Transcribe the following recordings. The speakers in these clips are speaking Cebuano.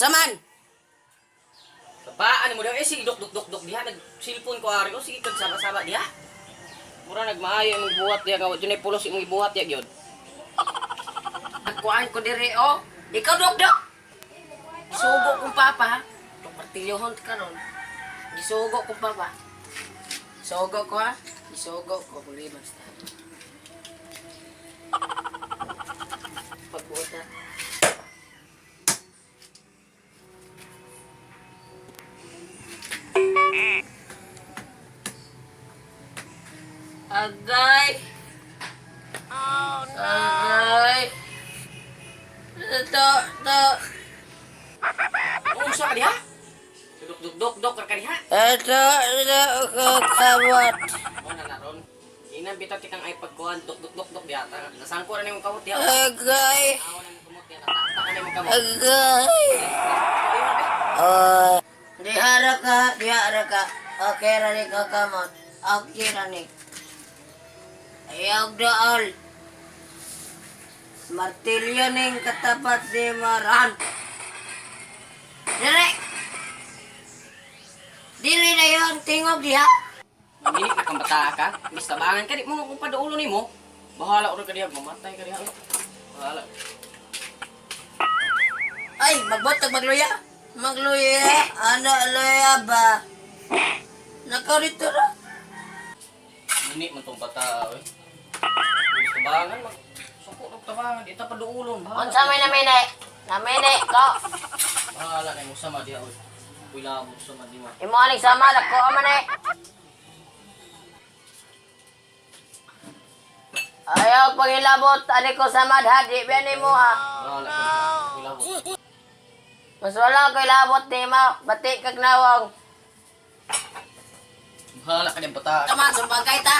Saman! Paan mo daw eh sige dok dok dok dok diha nag cellphone ko ari o sige kag saba-saba diha. Mura nagmaayo imong buhat diha nga wa junay pulos imong ibuhat diha gyud. Nagkuhan ko diri oh. Ikaw dok dok. Gisugo kong papa ha. Dok martilyohon ka ron. Gisugo kong papa. Gisugo ko ha. Gisugo ko kulimas ta. Pagbuot ha. Agay! Oh no! Agay! To, to, Unsa ka diha? Dok dok dok dok ka diha. ito, ito, ko, kawat. O na na ron. Inang bitaw tikang ay pagkuhan dok dok dok dok diha. Nasangko ra nimong kamot diha. Agay, Awa na imong kamot diha. Tata ka nimong kamot. agay. Oh. Dihara ka, dihara ka. Okay ra ni ka kamot. Okay ra ni. Ayaw daol. Martilyo ning katapat ni Maran. Dire! Dire na yon, tingog diha. Mamili na kang bata ka. Miss tabangan ka di mo kung padaulo nimo. Bahala ora ka diha, mamatay ka diha. Bahala. Ay, magbotag magluya. Magluya, ana luya ba? Nakarito ra. Mini man tong bata oy. Miss tabangan mag suko og tabangan di ta paduulon. Bahala. Unsa may namine? Namine ko. Bahala na mo sama diha oy. Uy labot sama di mo. Imo aning sama lako man eh. Ayaw pangilabot ani ko sama ha di ba nimo ha. Bahala ka. Uy labot. Mas wala ko ilabot nimo, bati kag nawong. Bahala ka diyang bata. Tama sumbagay ta.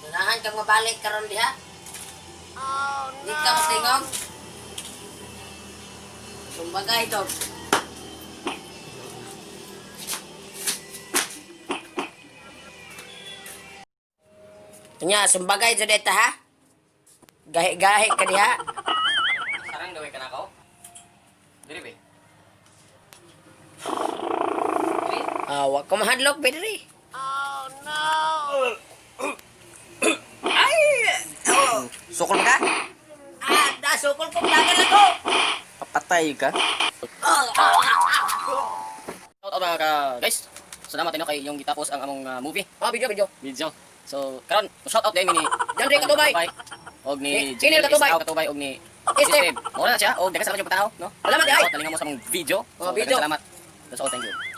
Ganahan kang mabalik karon diha. Oh no. Di ka matingog. Sumbagay to. Nya, sumbagay jud ta ha. Gahi-gahi ka diha. Sarang daway ka na ako. Diri be. Diri. Ah, wa ko mahadlok be diri. Oh no. Ay! Oh. Sukol ka? Ah, da sukol ko dagan ako. Papatay ka. Oh, oh, oh. Shout out mga ka guys. Salamat inyo kay inyong gitapos ang among movie. Oh, video, video. Video. So karon shout out din ni Jandre Katubay. Og ni Sino yung Katubay? Isao Katubay og ni Steve. Mao na siya og daghang salamat yung pagtanaw, no? Salamat, ay. Nalingaw mo sa among video. Oh, video. Daghang salamat. That's all, thank you.